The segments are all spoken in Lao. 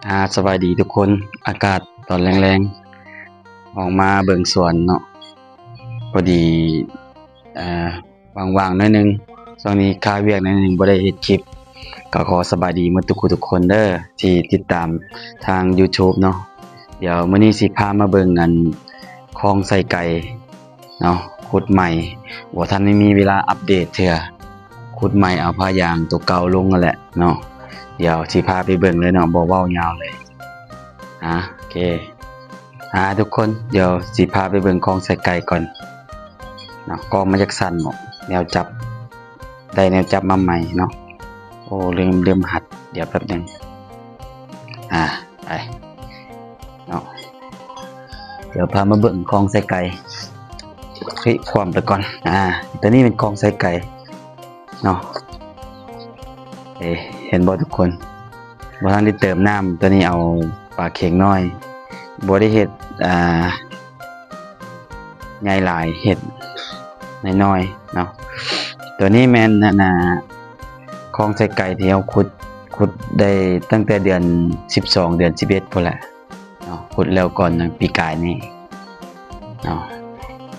ອາ ສະບາຍດີທຸກຄົນ. ອາກາດຕອນແລງໆ ອອກມາເບິ່ງສວນເນາະ ພໍດີ ເອີ ວ່າງໆ ໜ້ອຍໜຶ່ງ. ຊ່ວງນີ້ຄາວຽກໜ້ອຍໜຶ່ງ ບໍ່ໄດ້ເຮັດຄລິບ. ກໍຂໍສະບາຍດີໝົດທຸກຜູ້ທຸກຄົນເດີ ທີ່ຕິດຕາມທາງ YouTube ເນາະ. ດຽວມື້ນີ້ຊິພາມາເບິ່ງອັນ ຄອງໄຊໄກ່ເນາະ ຂຸດໃໝ່. ບໍ່ທັນໄດ້ມີເວລາອັບເດດເທື່ອ. ຂຸດໃໝ່ເອົາຜ້າຢາງໂຕເກົ່າລົງຫັ້ນແຫຼະເນາະ. ດຽວຊິພາໄປເບິ່ງເລີຍເນາະ ບໍ່ເວົ້າຍາວເລີຍ. ອາ ໂອເຄ ອາ ທຸກຄົນ ດຽວຊິພາໄປເບິ່ງຄອງໄຊໄກ່ກ່ອນເນາະ. ກ້ອງມັນຈັກສັ່ນເນາະ ແນວຈັບ ໄດ້ແນວຈັບມາໃໝ່ເນາະ. ໂອ້ ລືມ ລືມຫັດ ດຽວແປັບໜຶ່ງ. ອາ ໄປເນາະ ດຽວພາມາເບິ່ງຄອງໄຊໄກ່. ເຮີ້ຍ ຄວ່ຳໄປກ່ອນ. ອາ ຕົວນີ້ເປັນຄອງໄຊໄກ່ເນາະ. ເອີ ເຫັນບໍ່ທຸກຄົນ? ບໍ່ທັນໄດ້ເຕີມນ້ຳ. ຕົວນີ້ເອົາປາເຂັງນ້ອຍ ບໍ່ໄດ້ເຮັດ ອາ ໃຫຍ່ຫຼາຍ ເຮັດນ້ອຍໆ ເນາະ. ຕົວນີ້ແມ່ນ ອັນນ່າ ຄອງໄຊໄກ່ທີ່ເຮົາຂຸດ ຂຸດໄດ້ຕັ້ງແຕ່ເດືອນສິບສອງ ເດືອນສິບເອັດພຸ້ນແຫຼະເນາະ. ຂຸດແລ້ວກ່ອນປີກາຍນີ້ເນາະ.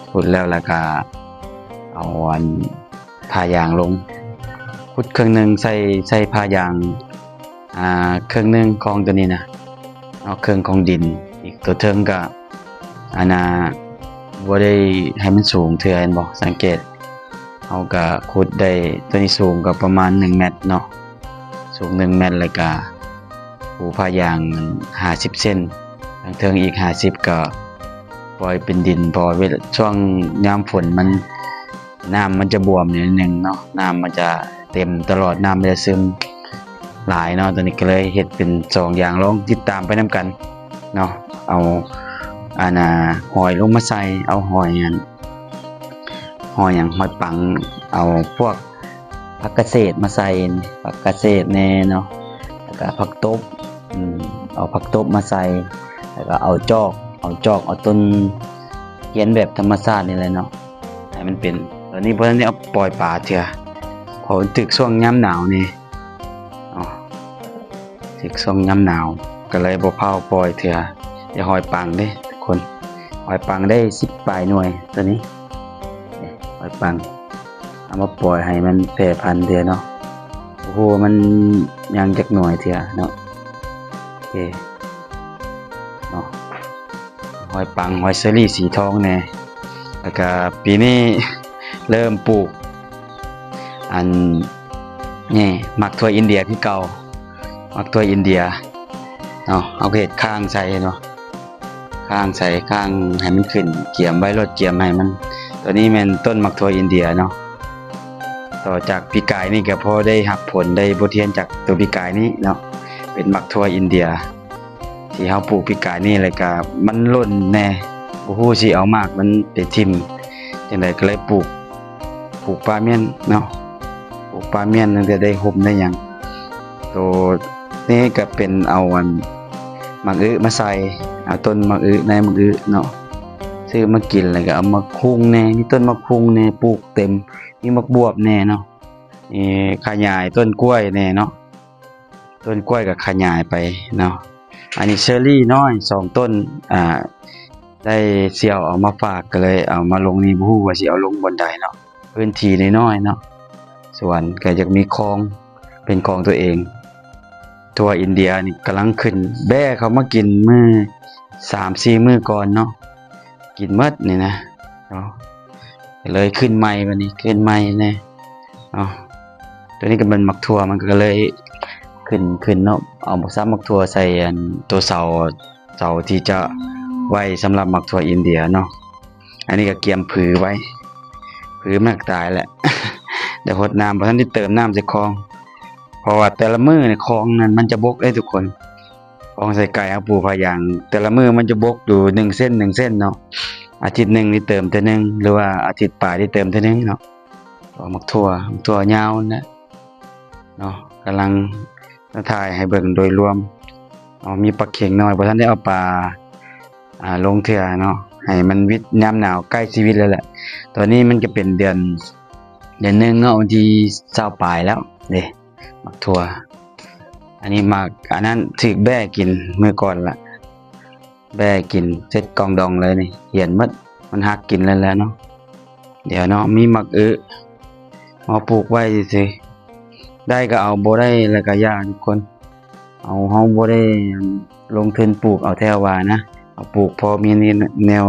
ຂຸດແລ້ວ ແລ້ວກະເອົາອັນ ຜ້າຢາງລົງ ຂຸດເຄິ່ງໜຶ່ງ ໃສ່ ໃສ່ຜ້າຢາງ ອາ ເຄິ່ງໜຶ່ງຂອງຕົວນີ້ນະເນາະ ເຄິ່ງຂອງດິນ. ອີກຕົວເທິງກະ ອັນນ່າ ບໍ່ໄດ້ໃຫ້ມັນສູງເທື່ອ ເຫັນບໍ່? ສັງເກດ ເຮົາກະຂຸດໄດ້ ຕົວນີ້ສູງກະປະມານໜຶ່ງແມັດເນາະ ສູງໜຶ່ງແມັດ ແລ້ວກະປູຜ້າຢາງຫ້າສິບເຊັນ ທາງເທິງອີກຫ້າສິບ ກະປ່ອຍເປັນດິນ. ເພາະວ່າເວລາ ຊ່ວງຍາມຝົນມັນ ນ້ຳມັນຈະບວມໜ້ອຍໜຶ່ງເນາະ ນ້ຳມັນຈະເຕັມຕະຫຼອດ ນ້ຳມັນຈະຊຶມຫຼາຍເນາະ. ຕົວນີ້ກະເລີຍເຮັດເປັນສອງຢ່າງ ລອງຕິດຕາມໄປນຳກັນເນາະ. ເອົາ ອັນນ່າ ຫອຍລົງມາໃສ່ ເອົາຫອຍ ອັນ ຫອຍຫຍັງ ຫອຍປັງ ເອົາພວກຜັກກະເສດມາໃສ່ ຜັກກະເສດແດ່ເນາະ ແລ້ວກະຜັກຕົບ ອືມ ເອົາຜັກຕົບມາໃສ່ ແລ້ວກະເອົາຈອກ ເອົາຈອກ ເອົາຕົ້ນຮຽນແບບທຳມະຊາດນີ້ແຫຼະເນາະ ໃຫ້ມັນເປັນ. ຕອນນີ້ບໍ່ທັນໄດ້ເອົາປ່ອຍປາເທື່ອ ເພາະມັນຖືກຊ່ວງຍາມໜາວນີ້ເນາະ ຖືກຊ່ວງຍາມໜາວ ກະເລີຍບໍ່ພາວປ່ອຍເທື່ອ. ຢ່າ ຫອຍປັງເດ້ທຸກຄົນ ຫອຍປັງໄດ້ສິບປາຍໜ່ວຍ ຕົວນີ້ ນີ້ ຫອຍປັງ ເອົາມາປ່ອຍໃຫ້ມັນແຜ່ພັນເທື່ອເນາະ. ໂອ້ໂຫ ມັນຍັງຈັກໜ່ວຍເທື່ອເນາະ. ໂອເຄເນາະ ຫອຍປັງ ຫອຍເຊີຣີສີທອງແດ່. ແລ້ວກະປີນີ້ເລີ່ມປູກ ອັນນີ້ ໝາກຖົ່ວອິນເດຍຄືເກົ່າ ໝາກຖົ່ວອິນເດຍເນາະ. ເຮົາກະເຮັດຄ້າງໃສ່ເນາະ ຄ້າງໃສ່ ຄ້າງໃຫ້ມັນຂຶ້ນ ກຽມໄວ້ໂລດ ກຽມໃຫ້ມັນ. ຕົວນີ້ແມ່ນຕົ້ນໝາກຖົ່ວອິນເດຍເນາະ. ຕໍ່ຈາກປີກາຍນີ້ກະພໍໄດ້ຮັບຜົນ ໄດ້ບົດຮຽນຈາກໂຕປີກາຍນີ້ເນາະ ເປັນໝາກຖົ່ວອິນເດຍ ທີ່ເຮົາປູກປີກາຍນີ້ ແລ້ວກະມັນຫຼົ່ນແດ່ ບໍ່ຮູ້ຊິເອົາໝາກມັນໄປຖິ້ມຈັ່ງໃດ ກະເລີຍປູກ ປູກປ່າມ້ຽນເນາະ ປູກປ່າມ້ຽນ ຕັ້ງແຕ່ໄດ້ຮົ່ມໄດ້ຫຍັງ. ໂຕນີ້ກະເປັນເອົາອັນໝາກອຶມາໃສ່ ເອົາຕົ້ນໝາກອຶ ໃນໝາກອຶເນາະ ຊື້ມາກິນ ແລ້ວກະເອົາໝາກຫຸ່ງແດ່ ມີຕົ້ນໝາກຫຸ່ງແດ່ ປູກເຕັມ ມີໝາກບວບແດ່ເນາະ ຂະຫຍາຍຕົ້ນກ້ວຍແດ່ເນາະ. ຕົ້ນກ້ວຍກະຂະຫຍາຍໄປເນາະ. ອັນນີ້ເຊີຣີນ້ອຍສອງຕົ້ນ ອາ ໄດ້ສ່ຽວເອົາມາຝາກ ກະເລີຍເອົາມາລົງນີ້ ບໍ່ຮູ້ວ່າຊິເອົາລົງບ່ອນໃດເນາະ ພື້ນທີ່ນ້ອຍໆເນາະ. ສວນກະຢາກມີຄອງເປັນຂອງຕົວເອງ. ຖົ່ວອິນເດຍນີ້ກຳລັງຂຶ້ນ ແບ້ເຂົ້າມາກິນມື້ສາມສີ່ມື້ກ່ອນເນາະ ກິນໝົດນີ້ນະເນາະ. ກະເລີຍຂຶ້ນໃໝ່ ບາດນີ້ຂຶ້ນໃໝ່ແດ່ເນາະ. ຕົວນີ້ກະແມ່ນໝາກຖົ່ວ ມັນກະເລີຍຂຶ້ນ ຂຶ້ນເນາະ. ເອົາໝາກສັບໝາກຖົ່ວໃສ່ອັນໂຕເສົາ ເສົາທີ່ຈະໄວ້ສຳລັບໝາກຖົ່ວອິນເດຍເນາະ. ອັນນີ້ກະກຽມຜືໄວ້ ຜືມັນກະຕາຍແຫຼະ ໄດ້ຫົດນ້ຳ ບໍ່ທັນໄດ້ເຕີມນ້ຳໃສ່ຄອງ ເພາະວ່າແຕ່ລະມື້ນີ້ຄອງນັ້ນມັນຈະບົກເດ້ທຸກຄົນ. ຄອງໄຊໄກ່ເຮົາປູກຜ້າຢາງ ແຕ່ລະມື້ມັນຈະບົກຢູ່ໜຶ່ງເຊັນ ໜຶ່ງເຊັນເນາະ. ອາທິດໜຶ່ງນີ້ເຕີມເທື່ອໜຶ່ງ ຫຼືວ່າອາທິດປາຍນີ້ເຕີມເທື່ອໜຶ່ງເນາະ. ໝາກຖົ່ວ ໝາກຖົ່ວຍາວຫັ້ນແຫຼະເນາະ. ກຳລັງມາຖ່າຍໃຫ້ເບິ່ງໂດຍລວມເນາະ. ມີປາເຂັງນ້ອຍ ບໍ່ທັນໄດ້ເອົາປາ ອາ ລົງເທື່ອເນາະ ໃຫ້ມັນວິດຍາມໜາວ ໃກ້ຊິວິດແລ້ວແຫຼະ. ຕອນນີ້ມັນກະເປັນເດືອນ ເດືອນໜຶ່ງເນາະ ວັນທີຊາວປາຍແລ້ວເດ້. ໝາກຖົ່ວ ອ ອັນນີ້ໝາກອັນນັ້ນຖືກແບ້ກິນມື້ກ່ອນລະ ແບ້ກິນເສັດກອງດອງເລີຍນີ້ ຫຽນໝົດ ມັນຫັກກິນແລ້ວແຫຼະເນາະ. ດຽວເນາະ ມີໝາກອຶ ເຮົາປູກໄວ້ຊື່ໆ ໄດ້ກໍເອົາ ບໍ່ໄດ້ແລ້ວກໍຢ່າ ທຸກຄົນ. ເຮົາ ເຮົາບໍ່ໄດ້ລົງທຶນປູກເອົາແທ້ວ່ານະ ເອົາປູກພໍມີແນວ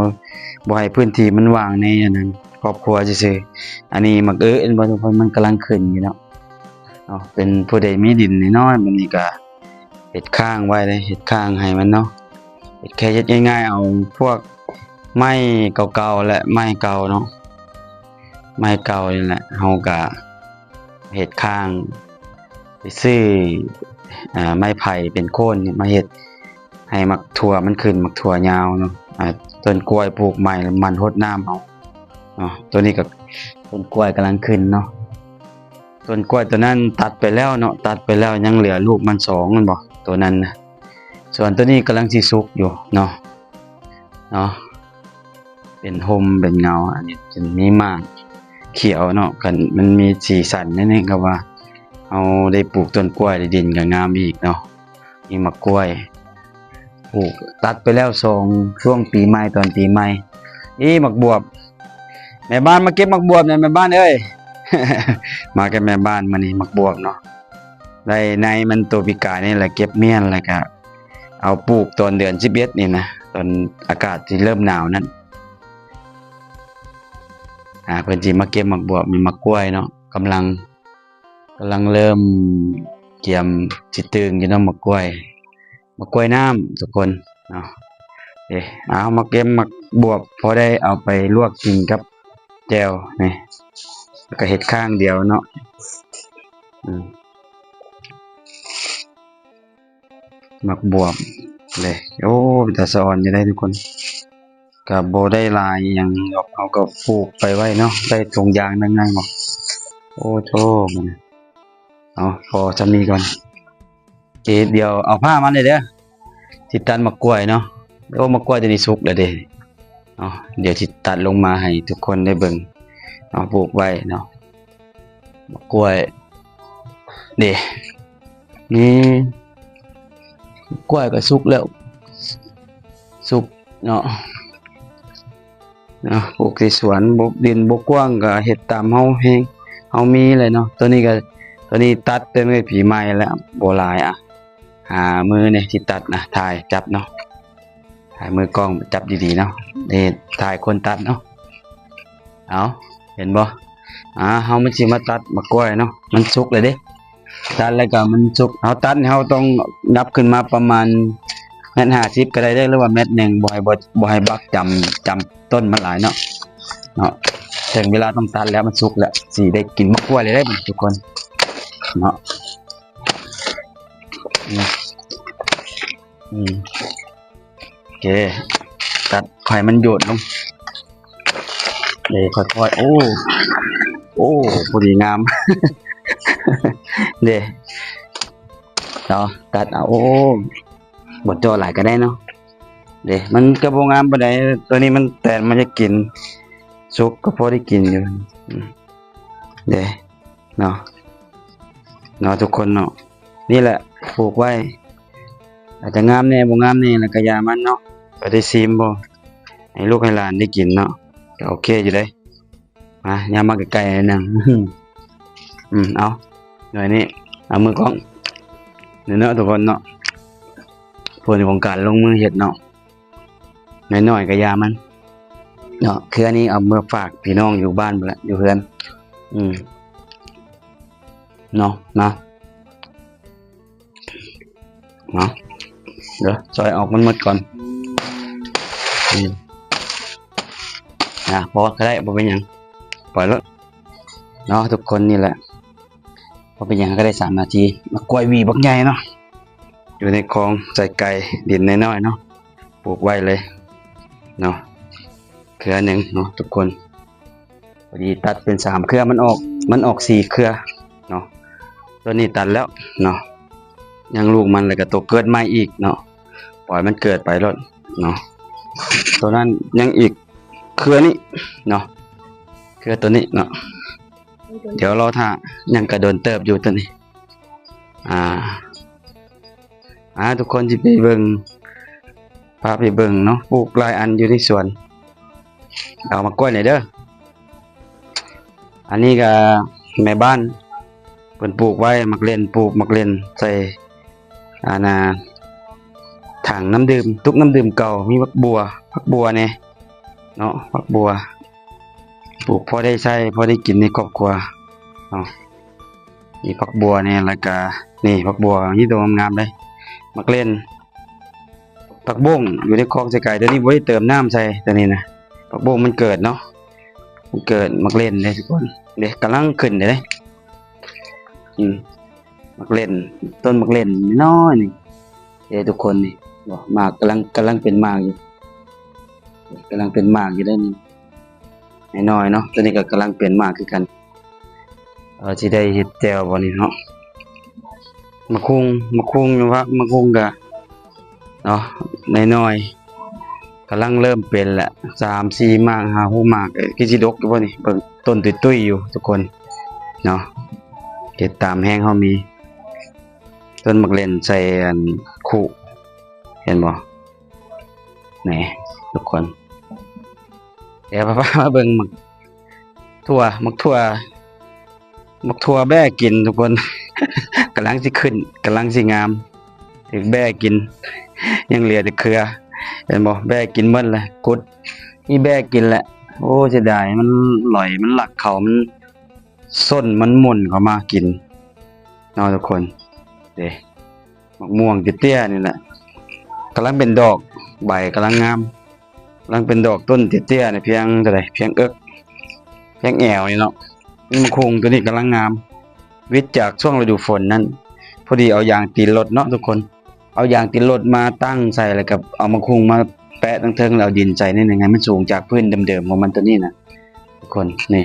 ບໍ່ໃຫ້ພື້ນທີ່ມັນວ່າງໃນອັນນັ້ນ ຄອບຄົວຊື່ໆ. ອັນນີ້ໝາກອຶເຫັນບໍ່ ທຸກຄົນ ມັນກຳລັງຂຶ້ນຢູ່ເນາະ ເນາະ. ເປັນຜູ້ໃດມີດິນນ້ອຍໆ ບັດນີ້ກໍເຮັດຄ້າງໄວ້ເດ້ ເຮັດຄ້າງໃຫ້ມັນເນາະ. ເຮັດ ແຄ່ເຮັດງ່າຍໆ ເອົາພວກໄມ້ເກົ່າໆ ແລະ ໄມ້ເກົ່າເນາະ ໄມ້ເກົ່ານີ້ແຫຼະ ເຮົາກະເຮັດຄ້າງ ໄປຊື້ ອາ ໄມ້ໄຜ່ເປັນໂຄນນີ້ມາເຮັດໃຫ້ໝາກຖົ່ວມັນຂຶ້ນ ໝາກຖົ່ວຍາວເນາະ. ອາ ຕົ້ນກ້ວຍປູກໃໝ່ ແລ້ວໝັ່ນຫົດນ້ຳເອົາເນາະ. ໂຕນີ້ກໍຕົ້ນກ້ວຍກຳລັງຂຶ້ນເນາະ ຕົ້ນກ້ວຍໂຕນັ້ນຕັດໄປແລ້ວເນາະ ຕັດໄປແລ້ວ ຍັງເຫຼືອລູກມັນສອງ ແມ່ນບໍ່ ໂຕນັ້ນນະ. ສ່ວນໂຕນີ້ກຳລັງຊິສຸກຢູ່ເນາະ ເນາະ ເປັນຮົ່ມເປັນເງົາ ອັນນີ້ຈະມີໝາກຂຽວເນາະ ຄັນມັນມີສີສັນແນວນີ້ ກໍວ່າເຮົາໄດ້ປູກຕົ້ນກ້ວຍ ໄດ້ດິນກໍງາມອີກເນາະ. ມີໝາກກ້ວຍ ປູກ ຕັດໄປແລ້ວສອງ ຊ່ວງປີໃໝ່ ຕອນປີໃໝ່. ອີ ໝາກບວບ ແມ່ບ້ານມາເກັບໝາກບວບແດ່ ແມ່ບ້ານເອີຍ. ມາກັບແມ່ບ້ານມື້ນີ້ ໝາກບວບເນາະ ໄດ້ໃນມັນ ໂຕປີກາຍນີ້ແຫຼະ ເກັບມ້ຽນ ແລ້ວກະເອົາປູກຕອນເດືອນສິບເອັດນີ້ນະ ຕອນອາກາດຊິເລີ່ມໜາວນັ້ນ. ອາ ເພິ່ນຊິມາເກັບໝາກບວບ ມີໝາກກ້ວຍເນາະ ກຳລັງ ກຳລັງເລີ່ມກຽມຊິຕຶງຢູ່ເນາະ ໝາກກ້ວຍ ໝາກກ້ວຍນ້ຳ ທຸກຄົນເນາະ. ເດ ເອົາ ມາເກັບໝາກບວບ ພໍໄດ້ເອົາໄປລວກກິນກັບແຈ່ວນີ້ ແລ້ວກໍເຮັດຂ້າງດຽວເນາະ. ອືມ ໝາກບວບເດ້ ໂອ້ ເປັນຕາສະອອນຢູ່ເດ້ ທຸກຄົນ. ກະບໍ່ໄດ້ຫຼາຍອີ່ຫຍັງດອກ ເຮົາກໍປູກໄປໄວ້ເນາະ ໄດ້ຖົງຢາງໜຶ່ງໜຶ່ງເນາະ. ໂອ້ໂທ້ ເອົາ ພໍຊ່ຳນີ້ກ່ອນ. ເອ ດຽວເອົາຜ້າມາເລີຍເດີ ຊິຕັດໝາກກ້ວຍເນາະ. ໂອ້ ໝາກກ້ວຍຕົວນີ້ສຸກແລ້ວເດ້ເນາະ ດຽວຊິຕັດລົງມາໃຫ້ທຸກຄົນໄດ້ເບິ່ງເນາະ ປູກໄວ້ເນາະ. ໝາກກ້ວຍເດ້ ມີໝາກກ້ວຍກໍສຸກແລ້ວ ສຸກເນາະ ເນາະ ປູກທີ່ສວນ ບໍ່ ດິນບໍ່ກວ້າງກໍເຮັດຕາມເຮົາແຮງ ເຮົາມີແຫຼະເນາະ. ຕົວນີ້ກໍ ຕົວນີ້ຕັດແຕ່ມື້ປີໃໝ່ແລ້ວ ບໍ່ຫຼາຍ ອະ ຫາມືນີ້ຊິຕັດນະ ຖ່າຍຈັບເນາະ. ໃຫ້ມືກ້ອງຈັບດີໆເນາະ ນີ້ຖ່າຍຄົນຕັດເນາະ. ເອົາ ເຫັນບໍ່ ອາ ເຮົາມັນຊິມາຕັດໝາກກ້ວຍເນາະ ມັນສຸກແລ້ວເດ້. ຕັດແລ້ວກໍມັນສຸກ ເຮົາຕັດນີ້ເຮົາຕ້ອງຫຍັບຂຶ້ນມາປະມານແມັດຫ້າສິບກໍໄດ້ເດີ ຫຼືວ່າແມັດໜຶ່ງ ບໍ່ໃຫ້ ບໍ່ ບໍ່ໃຫ້ບັກຈຳ ຈຳຕົ້ນມັນຫຼາຍເນາະ ເນາະ. ເຖິງເວລາຕ້ອງຕັດແລ້ວ ມັນສຸກແລ້ວ ຊິໄດ້ກິນໝາກກ້ວຍເລີຍເດ້ ທຸກຄົນເນາະ. ອືມ ອືມ ໂອເຄ ຕັດໃຫ້ມັນໂຍດລົງເດ້ ຄ່ອຍໆ ໂອ້ ໂອ້ ພໍດີງາມເດ້ເນາະ. ຕັດເອົາ ໂອ້ ບໍ່ເຈາະຫຼາຍກໍໄດ້ເນາະ ເດ້ ມັນກໍບໍ່ງາມປານໃດ. ຕົວນີ້ມັນແຕນມັນຈະກິນ ສຸກກໍພໍໄດ້ກິນຢູ່ ອືມ ເດ້ ເນາະ ເນາະ ທຸກຄົນເນາະ. ນີ້ແຫຼະ ປູກໄວ້ ອາດຈະງາມແດ່ ບໍ່ງາມແດ່ ແລ້ວກໍຢ່າມັນເນາະ ກໍໄດ້ຊີມບໍ່ ໃຫ້ລູກໃຫ້ຫຼານໄດ້ກິນເນາະ ກໍໂອເຄຢູ່ເດ້. ມາ ຍ່າງມາໃກ້ໆ ໜ້ອຍໜຶ່ງ ອືມ ເອົາ ໜ່ວຍນີ້ ເອົາມືກ້ອງເນາະ ທຸກຄົນເນາະ ຜົນຂອງການລົງມືເຮັດເນາະ. ນ້ອຍໆກໍຢ່າມັນເນາະ ເຄືອນີ້ເອົາເມືອຝາກພີ່ນ້ອງຢູ່ບ້ານພຸ້ນແຫຼະ ຢູ່ເຮືອນ ອືມ ເນາະ ມາ ເນາະ ເດີ ຊອຍອອກມັນໝົດກ່ອນ ອືມ ອາ ພໍກໍໄດ້ ບໍ່ເປັນຫຍັງ ປ່ອຍໂລດເນາະ ທຸກຄົນ. ນີ້ແຫຼະ ບໍ່ເປັນຫຍັງ ກໍໄດ້ສາມນາທີ. ໝາກກ້ວຍຫວີບັກໃຫຍ່ເນາະ ຢູ່ໃນຄອງໃສ່ໄກ່ ດິນນ້ອຍໆເນາະ ປູກໄວ້ເລີຍເນາະ ເຄືອໜຶ່ງເນາະ ທຸກຄົນ. ພໍດີຕັດເປັນສາມເຄືອ ມັນອອກ ມັນອອກສີ່ເຄືອເນາະ. ຕົວນີ້ຕັດແລ້ວເນາະ ຍັງລູກມັນ ແລ້ວກໍຕົວເກີດໃໝ່ອີກເນາະ ປ່ອຍມັນເກີດໄປໂລດເນາະ. ຕົວນັ້ນຍັງອີກເຄືອນີ້ເນາະ ເຄືອຕົວນີ້ເນາະ. ດຽວລໍຖ້າ ຍັງກະດົນເຕີບຢູ່ຕົວນີ້ ອາ ອາ ທຸກຄົນຊິໄປເບິ່ງ ພາໄປເບິ່ງເນາະ ປູກຫຼາຍອັນຢູ່ໃນສວນ. ເອົາໝາກກ້ວຍໜ່ອຍເດີ. ອັນນີ້ກະແມ່ບ້ານເພິ່ນປູກໄວ້ ໝາກເລັ່ນ ປູກໝາກເລັ່ນໃສ່ ອັນນ່າ ຖັງນ້ຳດື່ມ ຕຸກນ້ຳດື່ມເກົ່າ. ມີຜັກບົ່ວ ຜັກບົ່ວແດ່ເນາະ ຜັກບົ່ວ ປູກພໍໄດ້ໃຊ້ ພໍໄດ້ກິນໃນຄອບຄົວເນາະ. ມີຜັກບົ່ວແດ່ ແລ້ວກະນີ້ ຜັກບົ່ວ ມີໂຕງາມໆເດ້. ໝາກເລັ່ນ ຜັກບົ້ງຢູ່ໃນຄອງໄສໄກ່ ໂຕນີ້ບໍ່ໄດ້ເຕີມນ້ຳໃສ່ ໂຕນີ້ນະ ຜັກບົ້ງມັນເກີດເນາະ ມັນເກີດ. ໝາກເລັ່ນເດ້ທຸກຄົນເດ້ ກຳລັງຂຶ້ນເດ້ ອືມ ໝາກເລັ່ນ ຕົ້ນໝາກເລັ່ນນ້ອຍໆນີ້ເດ້ທຸກຄົນ. ນີ້ ໝາກກຳລັງ ກຳລັງເປັນໝາກຢູ່ ກຳລັງເປັນໝາກຢູ່ເດ້ນີ້ ນ້ອຍໆເນາະ. ໂຕນີ້ກໍກຳລັງເປັນໝາກຄືກັນ. ເອີ ຊິໄດ້ເຮັດແຈ່ວບໍ່ນີ້ເນາະ. ໝາກຫຸ່ງ ໝາກຫຸ່ງຢູ່ ຫາກໝາກຫຸ່ງກະເນາະ ນ້ອຍໆ ກຳລັງເລີ່ມເປັນແຫຼະ ສາມສີ່ໝາກ ຫ້າຫົກໝາກ. ເອີ ຄືຊິດົກຢູ່ບໍ່ນີ້ ເບິ່ງຕົ້ນຕຸ້ຍໆຢູ່ທຸກຄົນເນາະ. ເຮັດຕາມແຮງເຮົາມີ. ຕົ້ນໝາກເລັ່ນໃສ່ອັນຄຸ ເຫັນບໍ່? ນີ້ທຸກຄົນ ດຽວພາມາເບິ່ງໝາກຖົ່ວ ໝາກຖົ່ວ ໝາກຖົ່ວແບ້ກິນທຸກຄົນ ກຳລັງຊິຂຶ້ນ ກຳລັງຊິງາມ ຖືກແບ້ກິນ ຍັງເຫຼືອແຕ່ເຄືອ ເຫັນບໍ່? ແບ້ກິນໝົດແລ້ວ ກຸດ ນີ້ແບ້ກິນແຫຼະ. ໂອ້ ເສຍດາຍ ມັນຫຼອຍ ມັນລັກເຂົ້າ ມັນຊົນ ມັນໝົນເຂົ້າມາກິນເນາະທຸກຄົນ ເດ້. ໝາກມ່ວງເຕ້ຍໆນີ້ແຫຼະ ກຳລັງເປັນດອກ ໃບກຳລັງງາມ ກຳລັງເປັນດອກ. ຕົ້ນເຕ້ຍໆນີ້ພຽງເທົ່າໃດ? ພຽງເອິກ ພຽງແອວນີ້ເນາະ. ໝາກຫຸ່ງໂຕນີ້ກຳລັງງາມ ວິດຈາກຊ່ວງລະດູຝົນນັ້ນ ພໍດີເອົາຢາງຕີນລົດເນາະທຸກຄົນ ເອົາຢາງຕີນລົດມາຕັ້ງໃສ່ ແລ້ວກໍເອົາໝາກຫຸ່ງມາແປະທາງເທິງ ແລ້ວເອົາດິນໃສ່ໜ້ອຍໜຶ່ງ ໃຫ້ມັນສູງຈາກພື້ນເດີມໆຂອງມັນ ໂຕນີ້ນະທຸກຄົນ ນີ້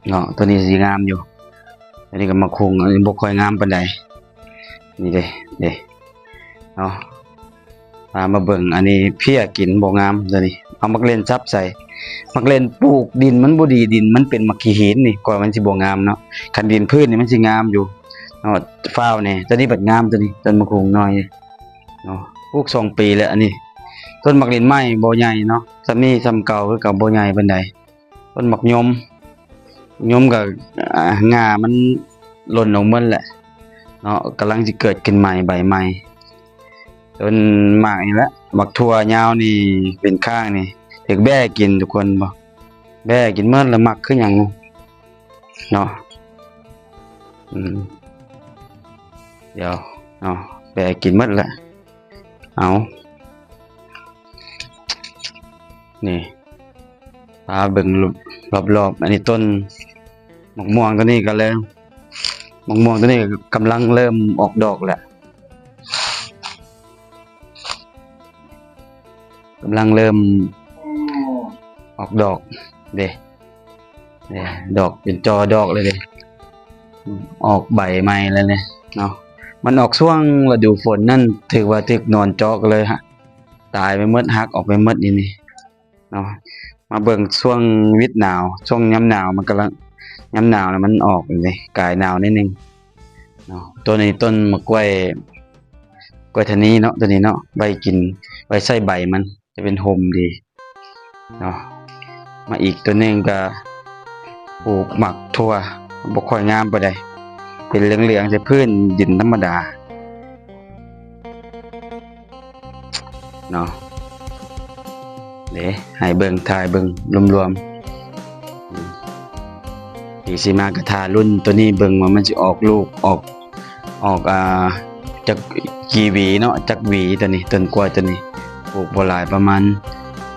ເນາະ. ໂຕນີ້ຊິງາມຢູ່ ອັນນີ້ກໍໝາກຫຸ່ງ ອັນນີ້ບໍ່ຄ່ອຍງາມປານໃດ ນີ້ເດ້ ເດ້ເນາະ. ພາມາເບິ່ງ ອັນນີ້ເພຍກິນບໍ່ງາມ ໂຕນີ້ ເອົາໝາກເລັ່ນສັບໃສ່. ໝາກເລັ່ນປູກດິນມັນບໍ່ດີ ດິນມັນເປັນໝາກຂີ້ຫີນນີ້ ກວ່າມັນຊິບໍ່ງາມເນາະ. ຄັນດິນພື້ນນີ້ມັນຊິງາມຢູ່ເນາະ ຟ້າວແດ່. ໂຕນີ້ບັດງາມ ໂຕນີ້ ຕົ້ນໝາກຫຸ່ງນ້ອຍເນາະ ປູກສອງປີແລ້ວ. ອັນນີ້ຕົ້ນໝາກເລັ່ນໃໝ່ ບໍ່ໃຫຍ່ເນາະ ສ່ຳນີ້ສ່ຳເກົ່າຄືເກົ່າ ບໍ່ໃຫຍ່ປານໃດ. ຕົ້ນໝາກຍົມ ຍົມກໍ ອ່າ ງ່າມັນຫຼົ່ນລົງໝົດແຫຼະເນາະ ກຳລັງຊິເກີດຂຶ້ນໃໝ່ ໃບໃໝ່. ຕົ້ນໝາກນີ້ແຫຼະ ໝາກຖົ່ວຍາວນີ້ ເປັນຂ້າງນີ້ ຖືກແບ້ກິນທຸກຄົນ ບໍ່ ແບ້ກິນໝົດແລ້ວ ໝັກຄືຫຍັງເນາະ. ອືມ ດຽວເນາະ ແບ້ກິນໝົດແລ້ວ. ເອົາ ນີ້ ພາເບິ່ງລອບໆ. ອັນນີ້ຕົ້ນໝາກມ່ວງ ໂຕນີ້ກໍເລີ່ມ ໝາກມ່ວງໂຕນີ້ກໍກຳລັງເລີ່ມອອກດອກແລ້ວ ກຳລັງເລີ່ມອອກດອກເດ້ ເດ້ ດອກເປັນຈໍ່ດອກເລີຍເດ້ ອອກໃບໃໝ່ແລ້ວເດ້ເນາະ. ມັນອອກຊ່ວງລະດູຝົນນັ້ນ ຖືກວ່າຖືກໜອນເຈາະ ກໍເລີຍຕາຍໄປໝົດ ຫັກອອກໄປໝົດ ນີ້ ນີ້ເນາະ. ມາເບິ່ງຊ່ວງວິດໜາວ ຊ່ວງຍາມໜາວມັນກຳລັງ ຍາມໜາວແລ້ວມັນອອກເດ້ ກາຍໜາວໜ້ອຍໜຶ່ງເນາະ. ໂຕນີ້ຕົ້ນໝາກກ້ວຍ ກ້ວຍທະນີເນາະ ໂຕນີ້ເນາະ ໄວ້ກິນ ໄວ້ໃສ່ໃບມັນ ຈະເປັນຮົ່ມດີເນາະ. ມາອີກໂຕໜຶ່ງກະປູກໝາກຖົ່ວ ບໍ່ຄ່ອຍງາມປານໃດ ເປັນເຫຼືອງໆໃສ່ພື້ນດິນທຳມະດາເນາະ. ເດ້ ໃຫ້ເບິ່ງ ຖ່າຍເບິ່ງລວມໆ ອືມ ປີຊິມາກໍຖ້າລຸ້ນໂຕນີ້ເບິ່ງວ່າມັນຊິອອກລູກ ອອກ ອອກ ອ່າ ຈັກກີ່ຫວີເນາະ ຈັກຫວີ. ໂຕນີ້ ຕົ້ນກ້ວຍໂຕນີ້ ປູກບໍ່ຫຼາຍ ປະມານ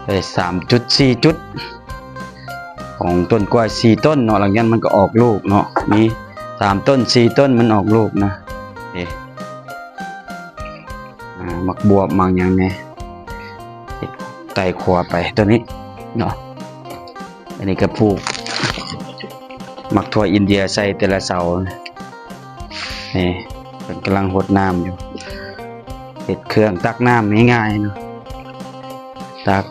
ໄດ້ສາມຈຸດສີ່ຈຸດ ຂອງຕົ້ນກ້ວຍສີ່ຕົ້ນເນາະ. ຫຼັງຈາກນັ້ນມັນກໍອອກລູກເນາະ ມີສາມຕົ້ນສີ່ຕົ້ນມັນອອກລູກນະ. ເອ ອ່າ ໝາກບວບ ໝາກຫຍັງແດ່ ເຮັດໄຕ່ຂົວໄປໂຕນີ້ເນາະ. ອັນນີ້ກໍປູກໝາກຖົ່ວອິນເດຍໃສ່ແຕ່ລະເສົາ. ນີ້ເພິ່ນກຳລັງຫົດນ້ຳຢູ່ ເຮັດເຄື່ອງຕັກນ້ຳງ່າຍໆເນາະ ຕັກ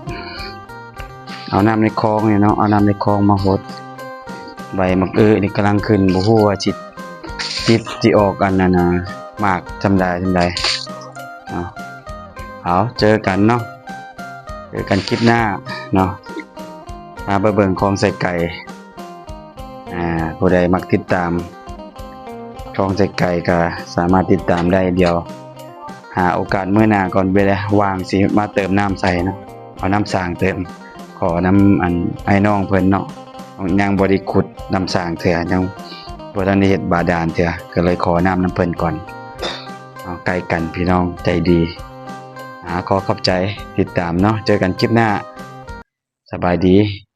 ເອົານ້ຳໃນຄອງນີ້ເນາະ ເອົານ້ຳໃນຄອງມາຫົດ. ໃບໝາກອຶນີ້ກຳລັງຂຶ້ນ ບໍ່ຮູ້ວ່າຊິຕິດ ຊິອອກອັນນັ້ນນະ ໝາກສ່ຳໃດສ່ຳໃດ. ເນາະ. ເອົາ ເຈີກັນເນາະ ເຈີກັນຄລິບໜ້າເນາະ. ພາໄປເບິ່ງຄອງໄຊໄກ່ ອ່າ ຜູ້ໃດມັກຕິດຕາມຄອງໄຊໄກ່ກໍສາມາດຕິດຕາມໄດ້. ດຽວຫາໂອກາດມື້ໜ້າກ່ອນ ເວລາວ່າງຊິມາເຕີມນ້ຳໃສ່ເນາະ ເອົານ້ຳສາງເຕີມ. ຂໍນຳອັນອ້າຍນ້ອງເພິ່ນເນາະ ຍັງບໍ່ໄດ້ຂຸດນ້ຳສາງເທື່ອ ຍັງບໍ່ທັນໄດ້ເຮັດບາດານເທື່ອ ກໍເລີຍຂໍນ້ຳນຳເພິ່ນກ່ອນເນາະ. ໃກ້ກັນ ພີ່ນ້ອງໃຈດີ. ອາ ຂໍຂອບໃຈຕິດຕາມເນາະ ເຈີກັນຄລິບໜ້າ. ສະບາຍດີ.